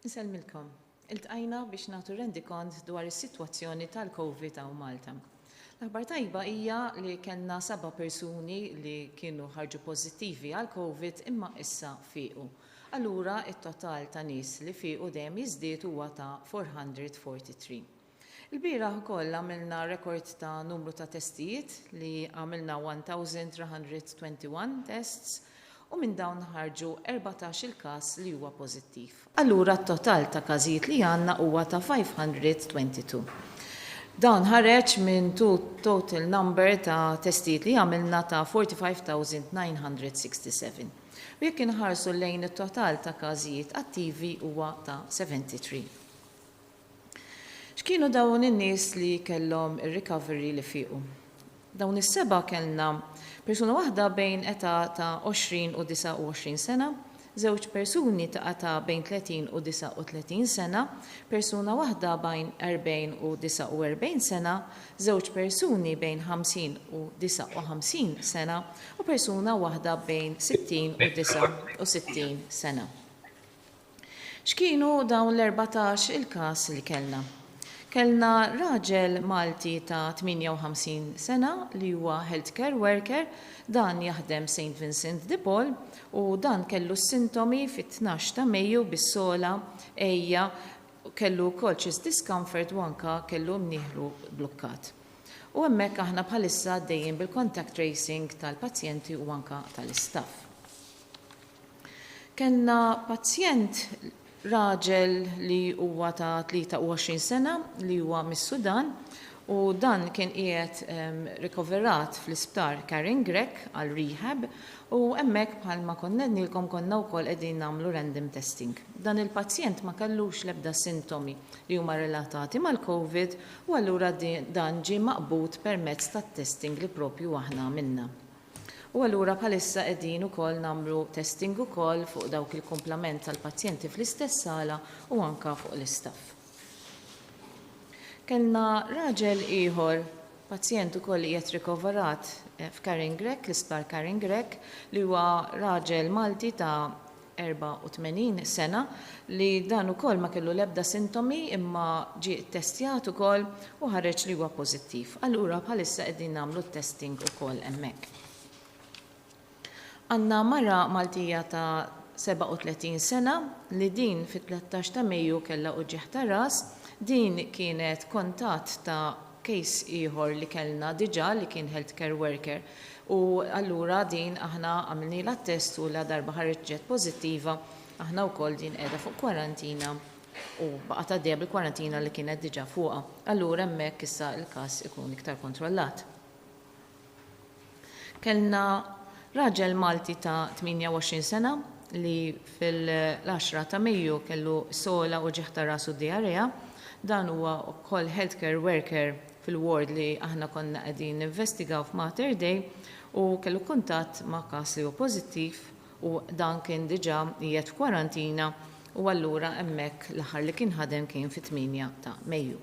Insellmilkom. Iltqajna biex nagħtu rendikont dwar is-sitwazzjoni tal-Covid hawn Malta. L-aħbar tajba hija li kellna seba' persuni li kienu ħarġu pożittivi għall-Covid imma issa fiequ. Allura it-total ta' nies li fiequ dejjem jiżdied huwa ta' 443. Ilbieraħ ukoll għamilna rekord ta' numru ta' testijiet li għamilna 1,321 tests u minn dawn ħarġu 14 il-każ li huwa pożittiv. Allura t-total ta' każijiet li għandna huwa ta' 522. Dan ħareġ minn total number ta' testijiet li għamilna ta' 45,967. U jekk inħarsu lejn it-total ta' każijiet attivi huwa ta' 73. X'kienu dawn in-nies li kellhom ir-recovery li fiequ? Dawn is-sebgħa kellna persuna waħda bejn età ta' 20 u 29 sena, żewġ persuni ta' età bejn 30 u 39 sena, persuna waħda bajn 40 u 49 sena, żewġ persuni bejn 50 u 59 sena u persuna waħda bejn 60 u 69 sena. X'kienu dawn l-erbatax il-każ li kellna? Kellna raġel Malti ta' 58 sena li huwa healthcare worker, dan jaħdem St Vincent de Paul u dan kellu s-sintomi fit-tnax ta' Mejju bis-sogħla, għejja, kellu wkoll chest discomfort u anka kellu mnieħru blukkat. U hemmhekk aħna bħalissa għaddejjin bil-contact tracing tal-pazjenti u anka tal-istaff. Kellna pazjent raġel li huwa ta' 23 sena li huwa mis-Sudan u dan kien qiegħed rikoverat fl-isptar Karen Grech għal rehab u hemmhekk bħalma konna għednilkom konna wkoll qegħdin nagħmlu random testing. Dan il-pazjent ma kellux l-ebda sintomi li huma relatati mal-Covid u allura dan ġie maqbud permezz tat-testing li propju aħna għamilna. U allura bħalissa qegħdin ukoll nagħmlu testing ukoll fuq dawk il-kumplament tal-pazjenti fl-istess sala u anka fuq l-istaff. Kellna raġel ieħor, pazjent ukoll li qiegħed rikoverat f'Karen Grech, l-Isptar Karen Grech, li huwa raġel Malti ta' 84 sena li dan ukoll ma kellu l-ebda sintomi imma ġie ttestjat ukoll u ħareġ li huwa pożittiv. Allura bħalissa qegħdin nagħmlu t-testing ukoll hemmhekk. Għandna mara Maltija ta' 37 sena li din fit-13 ta' Mejju kellha uġigħ ta' ras, din kienet kontatt ta' case ieħor li kellna diġà li kien healthcare worker U allura din aħna għamilnielha t-test u ladarba ħarġet pożittiva, aħna wkoll din qiegħda fuq kwarantina u baqgħet għaddejja bil-kwarantina li kienet diġà fuqha. Allura hemmhekk issa l-każ ikun iktar kontrollat. Kellna raġel Malti ta' 28 sena li fil-10 ta' Mejju kellu sogħla u ġieħ ta' ras u diarrea. Dan huwa wkoll healthcare worker fil-ward li aħna konna qegħdin ninvestigaw f'Mater Dei u kellu kuntatt ma' każ li hu pożittiv u dan kien diġà qiegħed f'kwarantina u allura hemmhekk l-aħħar li kien ħadem kien fit-8 ta' Mejju.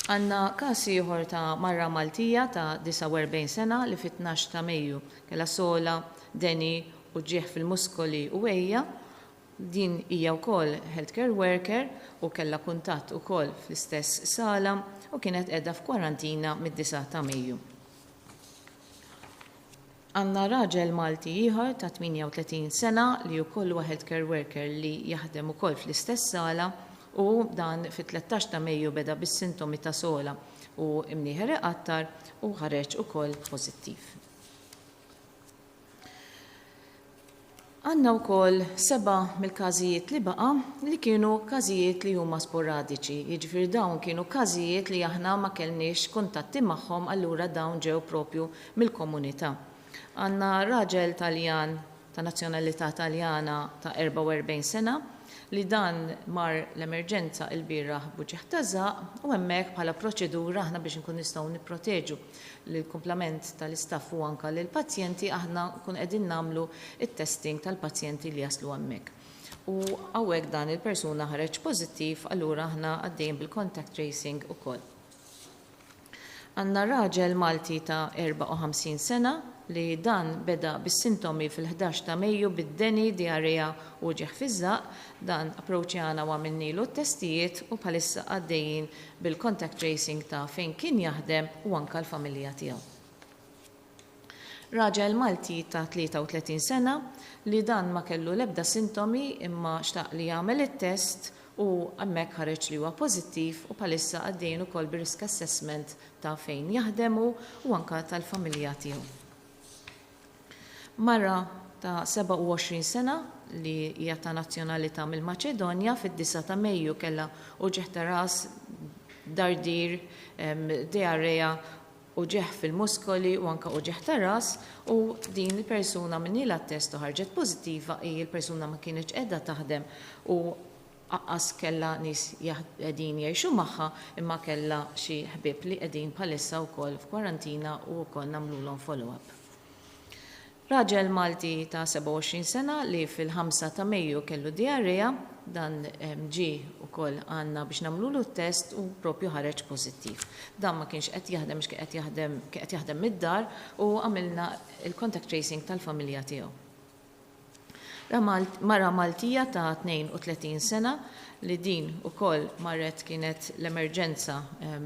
Għandna każ ieħor ta' mara Maltija ta' 49 sena li fit-12 ta' Mejju kellha sogħla, deni, uġigħ fil-muskoli u għejja Din hija wkoll healthcare worker u kellha kuntatt ukoll fl-istess sala u kienet qiegħda f'kwarantina mid-disgħa ta' Mejju. Għandna raġel Malti ieħor ta' 38 sena li wkoll huwa healthcare worker li jaħdem ukoll fl-istess sala u dan fit-13 ta' Mejju beda bis-sintomi ta' sogħla u imnieħer iqattar u ħareġ ukoll pożittiv. Għandna wkoll sebgħa mill-każijiet li baqa' li kienu każijiet li huma sporadiċi, jiġifieri dawn kienu każijiet li aħna ma kellniex kuntatti magħhom allura dawn ġew propju mill-komunità. Għandna raġel Taljan ta' nazzjonalità Taljana ta' 44 sena li dan mar l-emerġenza ilbieraħ b'uġigħ ta' żaqq u hemmhekk bħala proċedura aħna biex inkunu nistgħu nipproteġu lill-kumplament tal-istaff u anke lill-pazjenti aħna nkunu qegħdin nagħmlu t-testing tal-pazjenti li jaslu hemmhekk. U hawnhekk dan il-persuna ħareġ pożittiv allura aħna għaddejjin bil-contact tracing ukoll. Għandna raġel Malti ta' 54 sena li dan beda bis-sintomi fil-11 ta' Mejju bid-deni, diarrea u uġigħ fiż-żaqq. Dan approachjana u għamilnilu t-testijiet u bħalissa għaddejjin bil-contact tracing ta' fejn kien jaħdem u anke l-familja tiegħu. Raġel Malti ta' 33 sena li dan ma kellu l-ebda sintomi imma xtaq li jagħmel it-test u hemmhekk ħareġ li huwa pożittiv u bħalissa għaddejjin ukoll bir-risk assessment ta' fejn jaħdem hu u anke tal-familja tiegħu. Mara ta' 27 sena li hija ta' nazzjonalità mill-Maċedonja fid-disgħa ta' Mejju kellha uġigħ ta' ras, dardir, diarrea, uġigħ fil-muskoli u anke uġigħ ta' ras u din il-persuna għamilnielha t-test u ħarġet pożittiva hi l-persuna ma kinitx qiegħda taħdem u aqqas kellha nies qegħdin jgħixu magħha imma kellha xi ħbieb li qegħdin bħalissa wkoll f'kwarantina u wkoll nagħmlulhom follow-up. Raġel Malti ta' 27 sena li fil-ħamsa ta' Mejju kellu diarrea, dan ġie wkoll għandna biex nagħmlulu t-test u propju ħareġ pożittiv. Dan ma kienx qed jaħdem għax kien qed jaħdem kien qed jaħdem mid-dar u għamilna l-contact tracing tal-familja tiegħu. Mara Maltija ta' 32 sena li din ukoll marret kienet l-emerġenza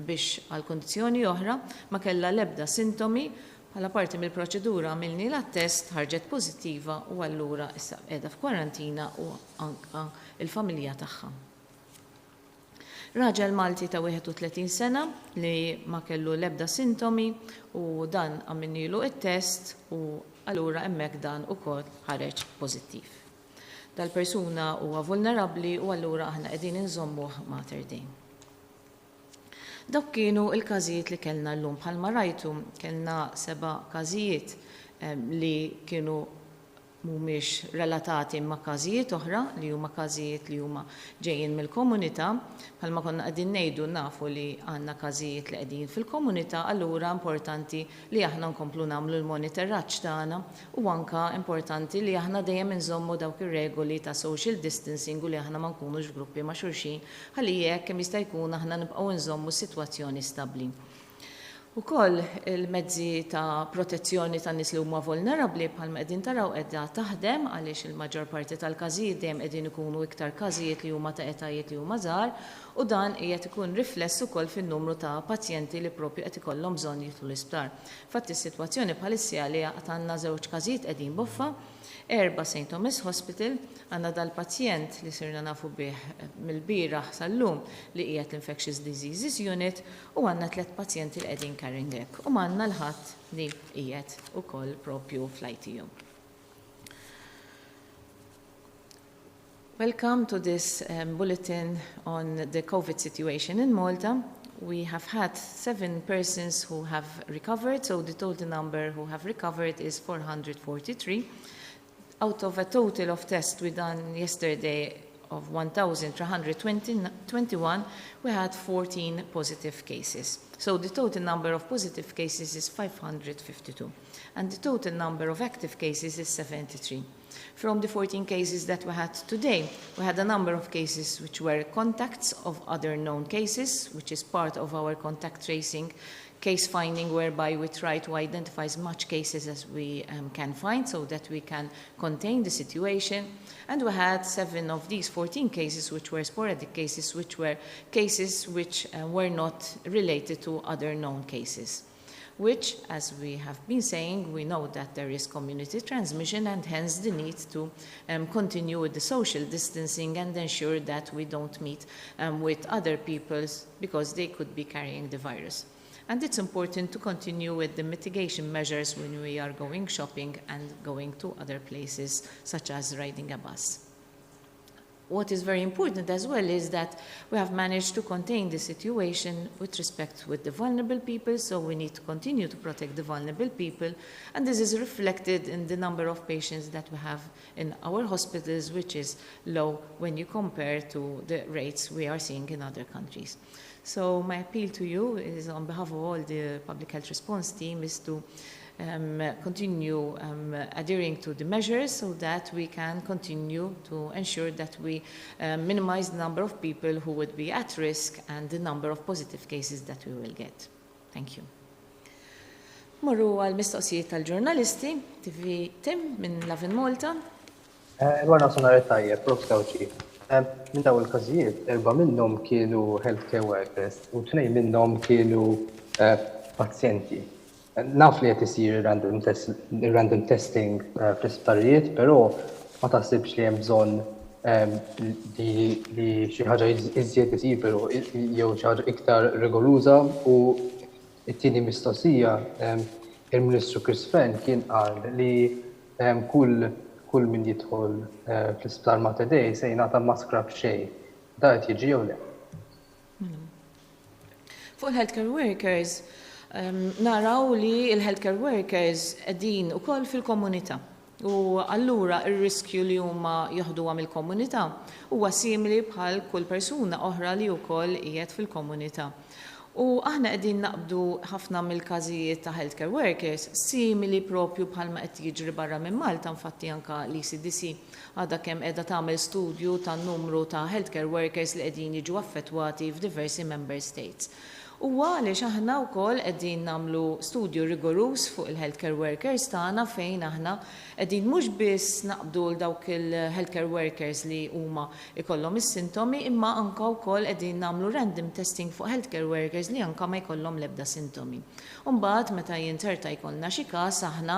biex għal kundizzjoni oħra, ma kellha l-ebda sintomi, bħala parti mill-proċedura għamilnielha t-test, ħarġet pożittiva u allura issa qiegħda f'kwarantina u anke l-familja tagħha. Raġel Malti ta' 31 sena li ma kellu l-ebda sintomi u dan għamilnilu t-test u allura hemmhekk dan ukoll ħareġ pożittiv. Dal-persuna huwa vulnerabbli u allura aħna qegħdin inżommuh Mater Dei. Dawk kienu l-każijiet li kellna llum. Bħalma rajtu kellna seba' każijiet li kienu mhumiex relatati ma' każijiet oħra li huma każijiet li huma ġejjin mill-komunità. Bħalma konna qegħdin ngħidu nafu li għandna każijiet li qegħdin fil-komunità allura importanti li aħna nkomplu nagħmlu l-monitoraġġ tagħna u anke importanti li aħna dejjem inżommu dawk ir-regoli ta' social distancing u li aħna ma nkunux f'gruppi ma' xulxin ħalli hekk kemm jista' jkun aħna nibqgħu nżommu s-sitwazzjoni stabbli. Ukoll il-mezzi ta' protezzjoni ta' nies li huma vulnerabbli bħalma qegħdin taraw qiegħda taħdem għaliex il-maġġor parti tal-każijiet dejjem qegħdin ikunu iktar każijiet li huma ta' etajiet li huma żgħar u dan qiegħed ikun rifless ukoll fin-numru ta' pazjenti li propju qed ikollhom bżonn jidħlu l-isptar. Infatti s-sitwazzjoni bħalissa hija li għad għandna żewġ każijiet qegħdin boffa, Erbgħa Saint Thomas Hospital, għandna dal-pazjent li sirna nafu bih mill-bieraħ sal-lum li qiegħed l-Infectious Diseases Unit u għandna tlett pazjenti li qegħdin carrying hekk u m'għandna l-ħadd li qiegħed ukoll propju fl-ITU. Welcome to this bulletin on the COVID situation in Malta. We have had 7 persons who have recovered, so the total number who have recovered is 443. Out of a total of tests we done yesterday of 1,321, we had 14 positive cases. So the total number of positive cases is 552. And the total number of active cases is 73. From the 14 cases that we had today, we had a number of cases which were contacts of other known cases, which is part of our contact tracing case finding, whereby we try to identify as much cases as we can find so that we can contain the situation. And we had 7 of these 14 cases which were sporadic cases, which were cases which were not related to other known cases. which, as we have been saying, we know that there is community transmission and hence the need to continue with the social distancing and ensure that we don't meet with other people because they could be carrying the virus. And it's important to continue with the mitigation measures when we are going shopping and going to other places, such as riding a bus. What is very important as well is that we have managed to contain the situation with respect with the vulnerable people, so we need to continue to protect the vulnerable people, and this is reflected in the number of patients that we have in our hospitals, which is low when you compare to the rates we are seeing in other countries. So my appeal to you is, on behalf of all the public health response team, is to continue adhering to the measures so that we can continue to ensure that we minimize the number of people who would be at risk and the number of positive cases that we will get. Thank you. Morru għal mistoqsijiet tal-ġurnalisti, TV Tim minn Lovin Malta. Il-wara nofsinhar it-tajjeb, Prof Gauci. Minn dawn il-każijiet, erbgħa minnhom kienu healthcare workers u tnejn minnhom kienu pazjenti. Naf li qed isir random testing fl-isptarijiet, però ma taħsibx li hemm bżonn li xi ħaġa iżjed isir però jew xi ħaġa iktar rigoruża? U t-tieni mistoqsija, il-Ministru Chris Fearne kien qal li kull min jidħol fl-isptar Mater Dei se jingħata maskra b'xejn. Da qed jiġi jew le? Fuq il-healthcare workers, naraw li il-healthcare workers qegħdin ukoll fil-komunità. U allura ir-riskju li huma joħduha mill-komunità huwa simili bħal kull persuna oħra li wkoll qiegħed fil-komunità. U aħna qegħdin naqbdu ħafna mill-każijiet ta' healthcare workers simili propju bħalma qed jiġri barra minn Malta. Infatti anka l-ECDC għadha kemm qiegħda tagħmel studju tan-numru ta' healthcare workers li qegħdin jiġu affettwati f'diversi member states. U għaliex aħna wkoll qegħdin nagħmlu studju rigoruż fuq il-healthcare workers tagħna, fejn aħna qegħdin mhux biss naqbdu l dawk il-healthcare workers li huma ikollhom is-sintomi, imma anka wkoll qegħdin nagħmlu random testing fuq healthcare workers li anka ma jkollhom l-ebda sintomi. Mbagħad meta jinterta jkollna xi każ, aħna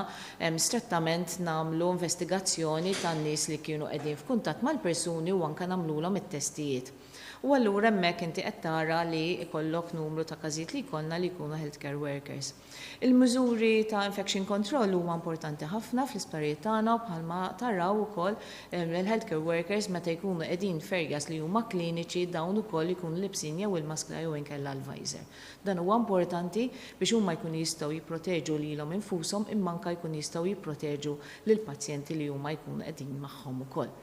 strettament nagħmlu investigazzjoni tan-nies li kienu qegħdin f'kuntatt mal-persuni u anka nagħmluhom it-testijiet. U allura hemmhekk inti qed tara li jkollok numru ta' każijiet li jkollna li jkunu healthcare workers. Il-miżuri ta' infection control huma importanti ħafna fl-isptarijiet tagħna, u bħalma taraw ukoll il-healthcare workers, meta jkunu qegħdin f'areas li huma kliniċi, dawn ukoll ikunu libsin jew il-maskla jew inkella l-visor. Dan huwa importanti biex huma jkunu jistgħu jipproteġu lilhom infushom, imma anke jkunu jistgħu jipproteġu lill-pazjenti li huma jkunu qegħdin magħhom ukoll.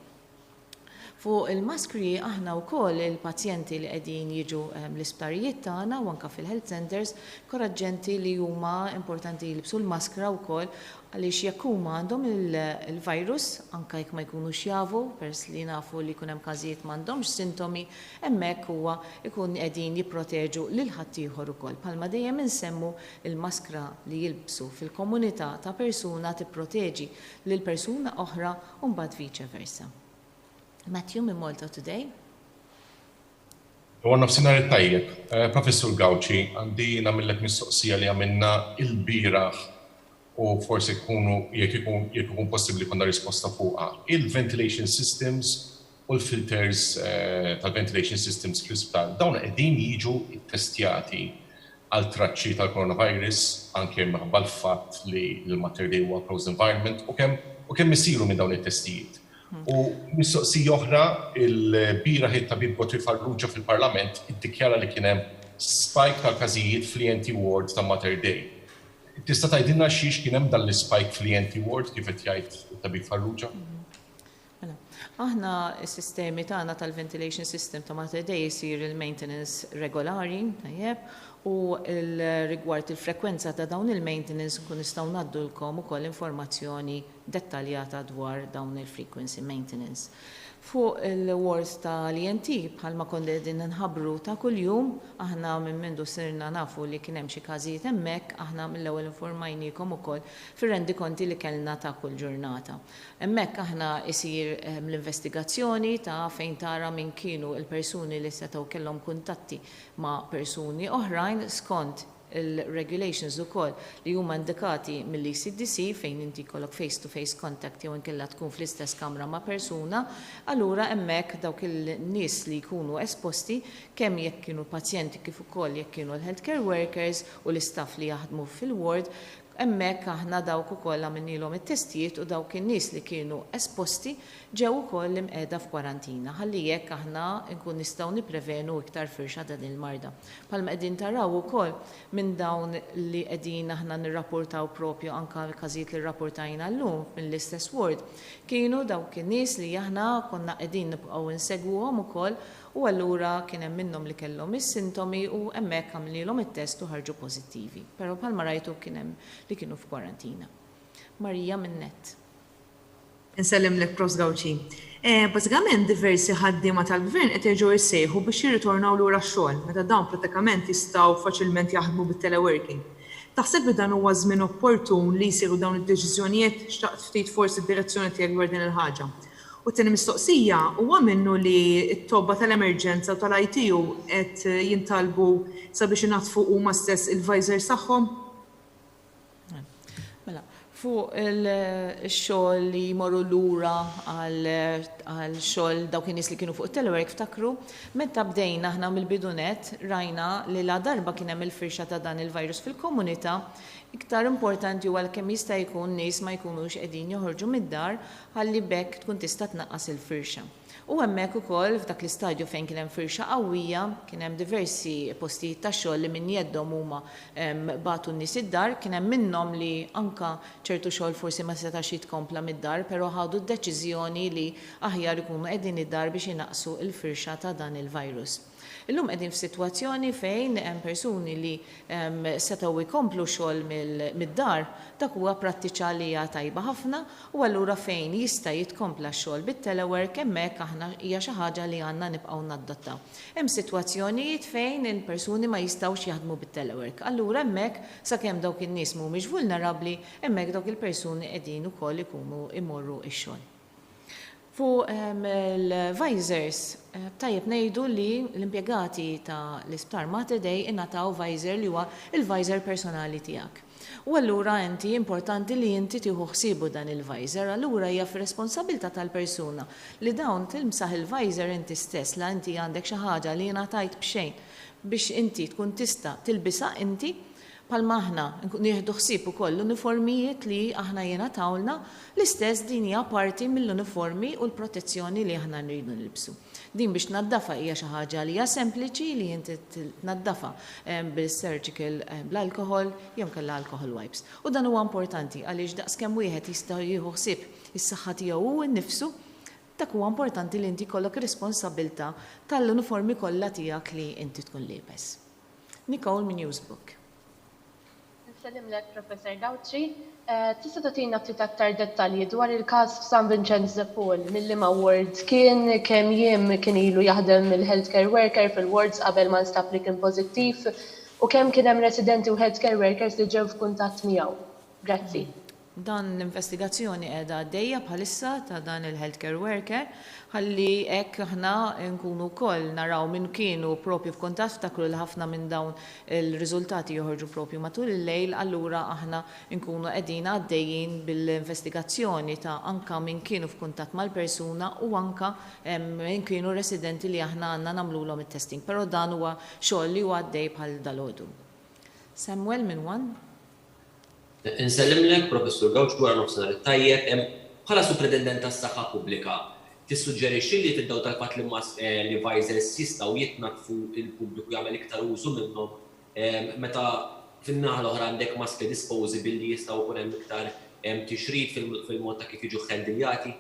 Fuq il-maskri, aħna wkoll il-pazjenti li qegħdin jiġu l-isptarijiet tagħna u anke fil-health centers inkoraġġenti li huma importanti jilbsu l-maskra wkoll, għaliex jekk huma għandhom il-virus, anke jekk ma jkunux jafu, peress li nafu li jkun hemm każijiet m'għandhomx sintomi, hemmhekk huwa ikun qegħdin jipproteġu lil ħaddieħor ukoll. Bħalma dejjem insemmu, il-maskra li jilbsu fil-komunità ta' persuna tipproteġi lil persuna oħra u mbagħad vice versa. Matthew minn Malta Today. Wara nofsinhar it-tajjeb, Professur Gauci, għandi nagħmillek mistoqsija li għamilna il-bieraħ u forsi kunu jekk ikun possibbli konna risposta fuqha. Il-ventilation systems u l-filters tal-ventilation systems fl-isptar, dawn qegħdin jiġu ttestjati għal traċċi tal-coronavirus, anke minħabba l-fatt li l-Mater Dei huwa closed environment, u kemm isiru minn dawn it-testijiet? U mistoqsija oħra, il-bieraħ it-tabib Godfrey Farrugia fil-Parlament iddikjara li kien hemm spike tal-każijiet fl-ENT ward ta' Mater Dei. Tista' tgħidilna xiex kien hemm dan l-spike fl-ENT ward, kif qed jgħid it-tabib Farrugia? Mela, aħna s-sistemi tagħna tal-ventilation system ta' Mater Dei jsir il-maintenance regolari, tajjeb, u il-rigward il-frekwenza ta' dawn il-maintenance nkun nistgħu ngħaddulkom ukoll informazzjoni dettaljata dwar dawn il-frequency maintenance. Fuq il-ward tal-ENT, bħalma konna qegħdin nħabbru ta' kuljum, aħna minn mindu sirna nafu li kien hemm xi każijiet hemmhekk, aħna mill-ewwel informajniekom ukoll fir-rendikonti li kellna ta' kull ġurnata. Hemmhekk aħna isir l-investigazzjoni ta' fejn tara min kienu il-persuni li setgħu kellhom kuntatti ma' persuni oħrajn skont il-regulations ukoll li huma indikati mill-ECDC fejn inti jkollok face to face contact jew inkella tkun fl-istess kamra ma' persuna, allura hemmhekk dawk il-nies li jkunu esposti, kemm jekk kienu pazjenti kif ukoll jekk kienu l-healthcare workers u l-istaff li jaħdmu fil-ward, hemmhekk aħna dawk ukoll għamilnielhom it-testijiet u dawk in-nies li kienu esposti ġew ukoll imqiegħda f'kwarantina ħalli hekk aħna nkun nistgħu nipprevenu iktar firxa ta' din il-marda. Bħalma qegħdin taraw ukoll minn dawn li qegħdin aħna nirrapportaw propju anke l-każijiet li rrapportajna llum mill-istess ward, kienu dawk in-nies li aħna konna qegħdin nibqgħu nsegwuhom ukoll u allura kien hemm minnhom li kellhom is-sintomi u hemmhekk għamilnielhom it-test u ħarġu pożittivi. Però bħalma rajtu kien hemm li kienu f'kwarantina. Marija minn Net. Insellimlek Profs Gauci. Bażikament diversi ħaddiema tal-Gvern qed jerġgħu jissejħu biex jirritornaw lura x-xogħol, meta dawn prattikament jistgħu faċilment jaħdmu bit-teleworking. Taħseb li dan huwa żmien opportun li jsiru dawn id-deċiżjonijiet? Xtaqt ftit forsi d-direzzjoni tiegħek dwar din il-ħaġa. U t-tieni mistoqsija, huwa minnu li t-tobba tal-emerġenza u tal-ITU qed jintalbu sabiex inaddfu huma stess il-visors tagħhom? Mela, fuq il-xogħol li jmorru lura għal xogħol dawk in-nies li kienu fuq it-telework, ftakru, meta bdejna aħna mill-bidu nett rajna li la darba kien hemm il-firxa ta' dan il-virus fil-komunità, iktar importanti huwa li kemm jista' jkun nies ma jkunux qegħdin joħorġu mid-dar ħalli b'hekk tkun tista' tnaqqas il-firxa. U hemmhekk ukoll f'dak l-istadju fejn kien hemm firxa qawwija, kien hemm diversi postijiet ta' xogħol li minn jeddhom huma bagħtu n-nies id-dar, kien hemm minnhom li anke ċertu xogħol forsi ma setax jitkompla mid-dar però ħadu d-deċiżjoni li aħjar ikunu qegħdin id-dar biex inaqqsu l-firxa ta' dan il-virus. Illum qegħdin f'sitwazzjoni fejn hemm persuni li setgħu jkomplu xogħol mid-dar, dak huwa prattiċa li hija tajba ħafna u allura fejn jista' jitkompla x-xogħol bit-telework hemmhekk aħna hija xi ħaġa li għandna nibqgħu nadottaw. Hemm sitwazzjonijiet fejn il-persuni ma jistgħux jaħdmu bit-telework, allura hemmhekk sakemm dawk in-nies mhumiex vulnerabbli, hemmhekk dawk il-persuni qegħdin ukoll ikunu jmorru x-xogħol. Fuq il-visors, tajjeb ngħidu li l-impjegati ta' l-Isptar Mater Dei ingħataw visor li huwa l-visor personali tiegħek. U allura inti importanti li inti tieħu ħsiebu dan il-visor, allura hija fir-responsabbiltà tal-persuna li dawn tilmsaħ il-visor inti stess la inti għandek xi ħaġa li ingħatajt b'xejn biex inti tkun tista' tilbisha inti Bħalma aħna nieħdu ħsieb ukoll l-uniformijiet li aħna jingħatawlna, l-istess din hija parti mill-uniformi u l-protezzjoni li aħna nridu nilbsu. Din biex tnaddafha hija xi ħaġa li hija sempliċi li inti tnaddafha bil-surgical bl-alcohol jew inkella alcohol wipes. U dan huwa importanti għaliex daqskemm wieħed jista' jieħu ħsieb is-saħħa tiegħu hu nnifsu, dak huwa importanti li inti jkollok ir-responsabbiltà tal-uniformi kollha tiegħek li inti tkun liebes. Nicole minn Newsbook. Insellimlek Professor Gauci. Tista' tagħtina ftit aktar dettalji dwar il-każ f'San Vincenz de Paul, minn liema ward kien, kemm jiem kien ilu jaħdem il-healthcare worker fil-wards qabel ma nstab li kien pożittiv u kemm kien hemm residenti u healthcare workers li ġew f'kuntatt miegħu? Grazzi. Dan l-investigazzjoni qiegħda għaddejja bħalissa ta' dan il-healthcare worker ħalli hekk aħna nkunu wkoll naraw min kienu propju f'kuntatt, ftakru li ħafna minn dawn il-riżultati joħorġu propju matul il-lejl, allura aħna nkunu qegħdin għaddejjin bil-investigazzjoni ta' anka min kienu f'kuntatt mal-persuna u anka min kienu residenti li aħna għandna nagħmlulhom it-testing. Però dan huwa xogħol li huwa għaddej bħal dalgħodu. Samuel minn One. Insellimlek, Professur Gauci, wara nofsinhar it-tajjeb. Bħala Supretendent tas-Saħħa Pubblika, tissuġġerixxi li fid-dawl tal-fatt li li visors jistgħu jitnaddfu il-pubbliku jagħmel iktar użu minnhom meta fin-naħa l-oħra għandek maskri disposable li jistgħu jkun hemm iktar tixrid fil-mod ta' kif jiġu ħħendiljati?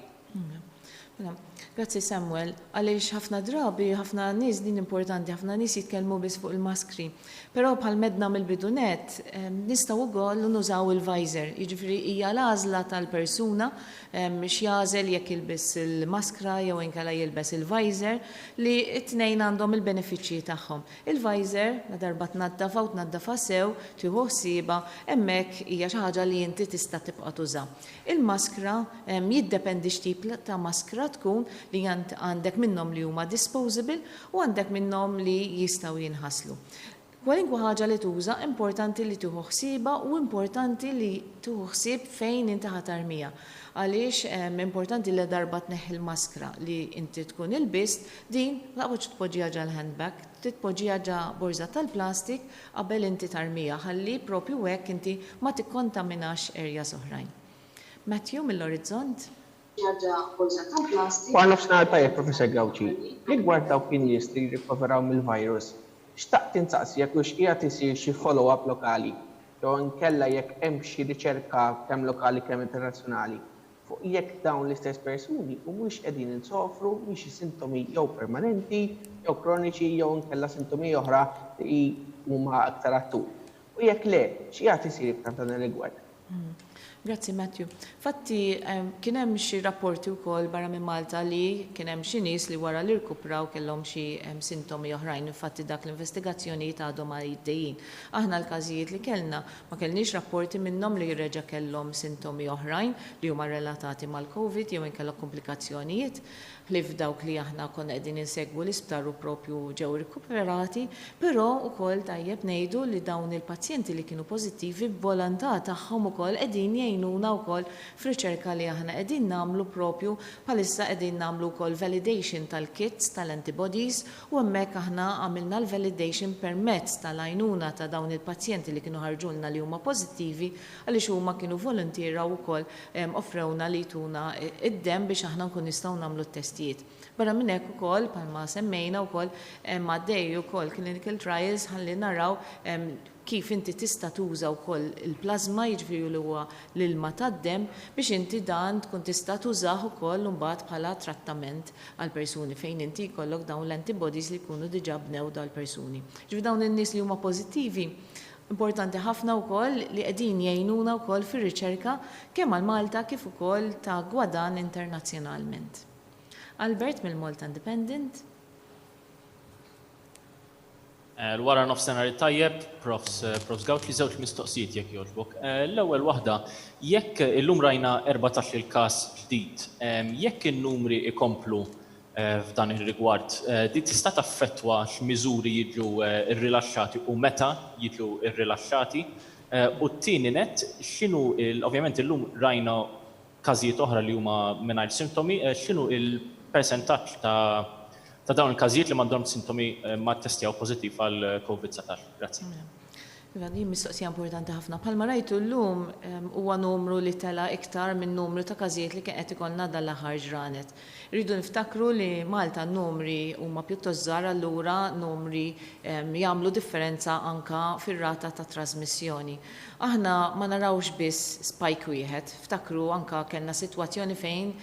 Mela, grazzi Samuel, għaliex ħafna drabi, ħafna nies, din importanti, ħafna nies jitkellmu biss fuq il-maskri. Però bħal medna mill-bidu nett, nistgħu wkoll nużaw il-visor, jiġifieri hija l-għażla tal-persuna x'jagħżel jekk jilbes il-maskra jew inkella jilbes il-visor li t-tnejn għandhom il-benefiċċji tagħhom. Il-visor, ladarba tnaddafha u tnaddafha sew, tieħu ħsiebha, hemmhekk hija xi ħaġa li inti tista' tibqa' tuża. Il-maskra, jiddependi x'tip ta' maskra tkun li għandek minnhom li huma disposable u għandek minnhom li jistgħu jinħaslu. Kwalinkwa ħaġa li tuża importanti li tieħu ħsiebha u importanti li tieħu ħsieb fejn inti ħa tarmiha. Għaliex importanti li darba tneħħi l-maskra li inti tkun ilbist, din ma taqbadx tpoġġiha ġal-handbag, titpoġġiha ġa borża tal-plastik qabel inti tarmiha ħalli propju hekk inti ma tikkontaminax areas oħrajn. Matthew mill-Orizzont. Wara nofsinhar tajjeb Professor Gauci. Rigward dawk in-nies li rrikoveraw mill-virus, xtaqt insaqsi jekk hux qiegħed isir xi follow up lokali jew inkella jekk hemmx xi riċerka kemm lokali kemm internazzjonali fuq jekk dawn l-istess persuni humiex qegħdin insofru minn xi sintomi jew permanenti jew kroniċi jew inkella sintomi oħra li huma aktar għat-tul. U jekk le, x'qiegħed isir iktar f'dan ir-rigward? Grazzi Matthew. Fatti kien hemm xi rapporti wkoll barra minn Malta li kien hemm xi nies li wara li rkupraw kellhom xi sintomi oħrajn. Infatti dak l-investigazzjonijiet għadhom għaddejjin. Aħna l-każijiet li kellna ma kellniex rapporti minnhom li reġa' kellhom sintomi oħrajn li huma relatati mal-Covid jew inkella komplikazzjonijiet. ħlief dawk li aħna konna qegħdin insegwu l-isptar u propju ġew irkuperati, però wkoll tajjeb ngħidu li dawn il-pazjenti li kienu pożittivi b'volontà tagħhom ukoll qegħdin jgħinuna wkoll f'riċerka li aħna qegħdin nagħmlu propju bħalissa qegħdin nagħmlu wkoll validation tal-kits tal-antibodies u hemmhekk aħna għamilna l-validation permezz tal-għajnuna ta' dawn il-pazjenti li kienu ħarġulna li huma pożittivi għaliex huma kienu voluntieraw ukoll offrewna li jtuna d-demm biex aħna nkun nistgħu nagħmlu t-testijiet. Barra minn hekk ukoll, bħalma semmejna wkoll, hemm għaddej ukoll clinical trials ħalli naraw kif inti tista' tuża wkoll il-plasma, jiġifieri li huwa l-ilma tad-demm, biex inti dan tkun tista' tużah ukoll imbagħad bħala trattament għal persuni fejn inti jkollok dawn l-antibodies li jkunu diġà bnew dal-persuni. Jiġifieri dawn in-nies li huma pożittivi Importanti ħafna wkoll li qegħdin jgħinuna wkoll fir-riċerka kemm għal Malta kif ukoll ta' gwadann internazzjonalment. Albert mill-Malta Independent. L-wara nofsinhar it-tajjeb, Profs Profs Gauci, żewġ mistoqsijiet jekk jogħġbok. L-ewwel waħda, jekk illum rajna 14-il każ ġdid, jekk in-numri ikomplu F'dan ir-rigward, din tista' taffettwa x'miżuri jiġu rrilaxxati u meta jiġu rrilaxxati? U t-tieni nett, x'inhu l-, ovvjament illum rajna każijiet oħra li huma mingħajr sintomi, x'inhu l-persentaġġ ta' dawn il-każijiet li m'għandhomx sintomi ma ttestjaw pożittiv għal Covid 19? Grazzi. Iva, din mistoqsija importanti ħafna. Bħalma rajtu llum huwa numru li tela' iktar min-numru ta' każijiet li kien qed ikollna dan l-aħħar ġranet. Irridu niftakru li Malta n-numri huma pjuttost żgħar allura numri jagħmlu differenza anka fir-rata ta' trasmissjoni. Aħna ma narawx biss spike wieħed. Ftakru anka kellna sitwazzjoni fejn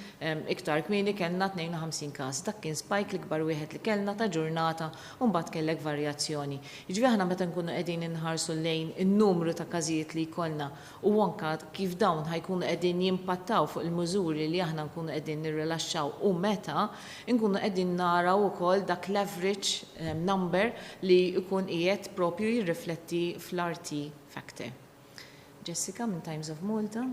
iktar kmieni kellna 52 każ. Dak kien spike l-ikbar wieħed li kellna ta' ġurnata u mbagħad kellek varjazzjoni. Jiġifieri aħna meta nkunu qegħdin inħarsu lejn in-numru ta' każijiet li jkollna u anke kif dawn ħa jkunu qegħdin jimpattaw fuq il-miżuri li aħna nkunu qegħdin nirrilaxxaw u meta, inkunu qegħdin naraw ukoll dak l-average number li jkun qiegħed propju jirrifletti fl-RT factor. Jessica minn Times of Malta.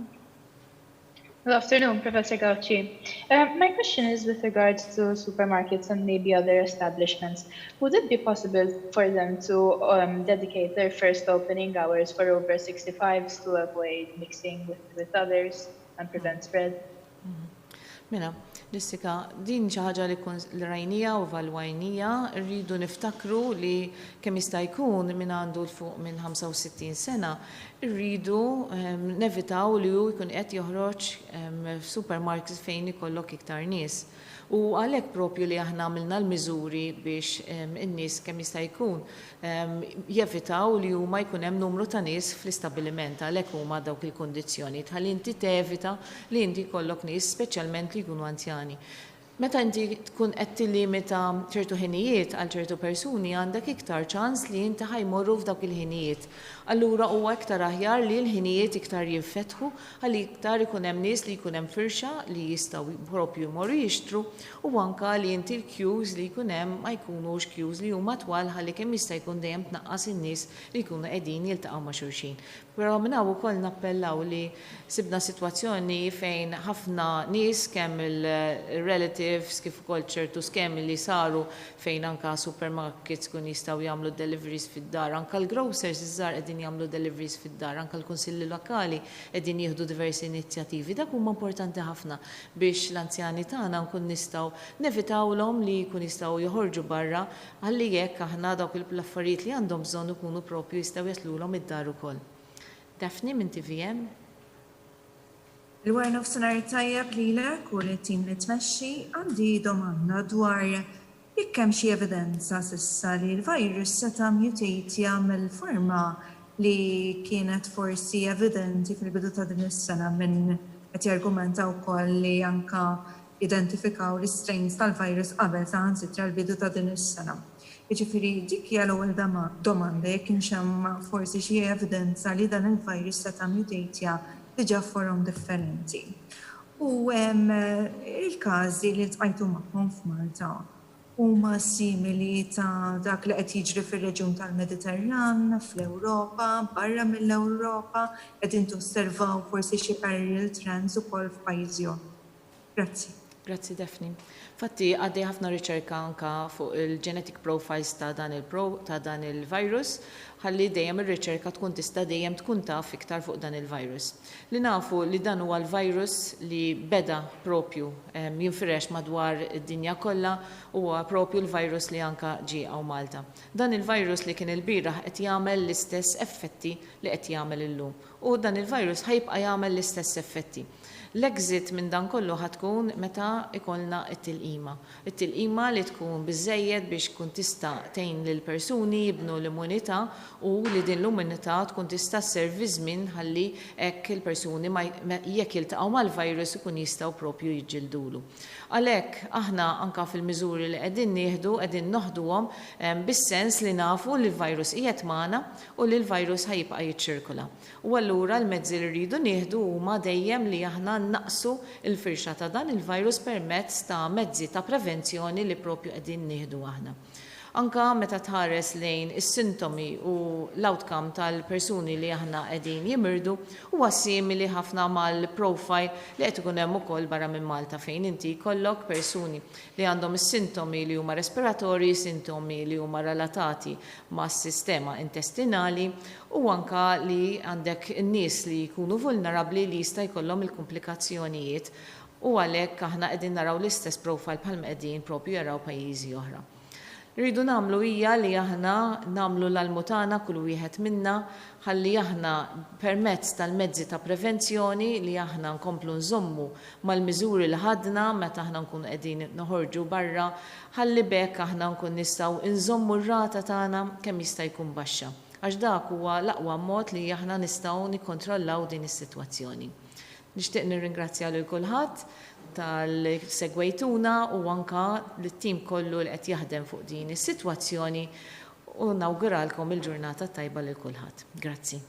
Good afternoon, Professor Gauci. My question is with regards to supermarkets and maybe other establishments. Would it be possible for them to dedicate their first opening hours for over 65s to avoid mixing with, with others and prevent spread? Mela, Jessica, din xi ħaġa li li rajnija u evalwajnija, rridu niftakru li kemm jista' jkun min għandu 'l fuq minn 65 sena, rridu nevitaw li hu jkun qed joħroġ f'supermarkets fejn ikollok iktar nies. U għalhekk propju li aħna għamilna l-miżuri biex in-nies kemm jista' jkun jevitaw li huma jkun hemm numru ta' nies fl-istabbiliment. Għalhekk huma dawk il-kundizzjonijiet ħalli inti tevita li inti jkollok nies speċjalment li jkunu anzjani. Meta inti tkun qed tillimita ċertu ħinijiet għal ċertu persuni għandek iktar ċans li inti ħa jmorru f'dawk il-ħinijiet. Allura huwa iktar aħjar li l-ħinijiet iktar jinfetħu ħalli iktar ikun hemm nies li jkun hemm firxa li jistgħu propju jmorru jixtru u anke li inti l-queues li jkun hemm ma jkunux queues li huma twal ħalli kemm jista' jkun dejjem tnaqqas in-nies li jkunu qegħdin jiltaqgħu ma' xulxin. Però minn hawn ukoll nappellaw li sibna sitwazzjoni fejn ħafna nies kemm il-relatives. incentives kif ukoll ċertu skemi li saru fejn anke supermarkets ikunu jistgħu jagħmlu deliveries fid-dar, anke l-grocers iż-żgħar qegħdin jagħmlu deliveries fid-dar, anke l-kunsilli lokali qegħdin jieħdu diversi inizjattivi. Dak huma importanti ħafna biex l-anzjani tagħna nkun nistgħu nevitawlhom li jkun jistgħu joħorġu barra ħalli hekk aħna dawk l-affarijiet li għandhom bżonn ikunu propju jistgħu jaslulhom id-dar ukoll. Daphne minn TVM. Il-wara nofsinhar it-tajjeb lilek u lit-tim li tmexxi, għandi domanda dwar jekk hemm xi evidenza s'issa li l-virus seta' mutatja mill-forma li kienet forsi evidenti fil-bidu ta' din is-sena min qed jargumenta wkoll li anka identifikaw l-istrains tal-virus qabel saħansitra l-bidu ta' din is-sena. Jiġifieri dik hija l-ewwel domanda jekk kienx hemm forsi xi evidenza li dan il-virus seta' mutatja diġà f'forom differenti. U il-każi li ltqajtu magħhom f'Malta huma simili ta' dak li qed jiġri fir-reġjun tal-Mediterran, fl-Ewropa, barra mill-Ewropa, qegħdin tosservaw forsi xi parallel trends ukoll f'pajjiżi oħra. Grazzi. Grazzi Daphne. Fatti għaddej ħafna riċerka anka fuq il-genetic profiles ta' dan il-pro ta' dan il-virus ħalli dejjem ir-riċerka tkun tista' dejjem tkun taf iktar fuq dan il-virus. Li nafu li dan huwa l-virus li beda propju jinfirex madwar id-dinja kollha huwa propju l-virus li anka ġie hawn Malta. Dan il-virus li kien ilbieraħ qed jagħmel l-istess effetti li qed jagħmel illum u dan il-virus ħa jibqa' jagħmel l-istess effetti. L-exit minn dan kollu ħa tkun meta ikollna t-tilqima. It-tilqima li tkun biżżejjed biex tkun tista' tgħin lill-persuni jibnu l-immunità u li din l-immunità tkun tista' sservi żmien ħalli hekk il-persuni ma jekk jiltaqgħu mal-virus ikun jistgħu propju jiġġildulu. Għalhekk aħna anke fil-miżuri li qegħdin nieħdu qegħdin noħduhom bis-sens li nafu li l-virus qiegħed magħna u li l-virus ħa jibqa' jiċċirkola. U allura l-mezzi li rridu nieħdu huma dejjem li aħna nnaqqsu l-firxa ta' dan il-virus permezz ta' mezzi ta' prevenzjoni li propju qegħdin nieħdu aħna. Anke meta tħares lejn is-sintomi u l-outcome tal-persuni li aħna qegħdin jimirdu huwa simili ħafna mal-profile li qed ikun hemm ukoll barra minn Malta fejn inti jkollok persuni li għandhom is-sintomi li huma respiratorji, sintomi li huma relatati mas-sistema intestinali u anke li għandek in-nies li jkunu vulnerabbli li jista' jkollhom il-kumplikazzjonijiet u għalhekk aħna qegħdin naraw l-istess profile bħalma qegħdin propju jaraw pajjiżi oħra. Li rridu nagħmlu hija li aħna nagħmlu l-almu tagħna kull wieħed minna ħalli aħna permezz tal-mezzi ta' prevenzjoni li aħna nkomplu nżommu mal-miżuri li ħadna meta aħna nkunu qegħdin noħorġu barra ħalli b'hekk aħna nkun nistgħu nżommu r-rata tagħna kemm jista' jkun baxxa għax dak huwa l-aqwa mod li aħna nistgħu nikkontrollaw din is-sitwazzjoni. Nixtieq nirringrazzja lil kulħadd talli segwejtuna u anke lit-tim kollu li qed jaħdem fuq din is-sitwazzjoni u nawguralkom il-ġurnata t-tajba lil kulħadd. Grazzi.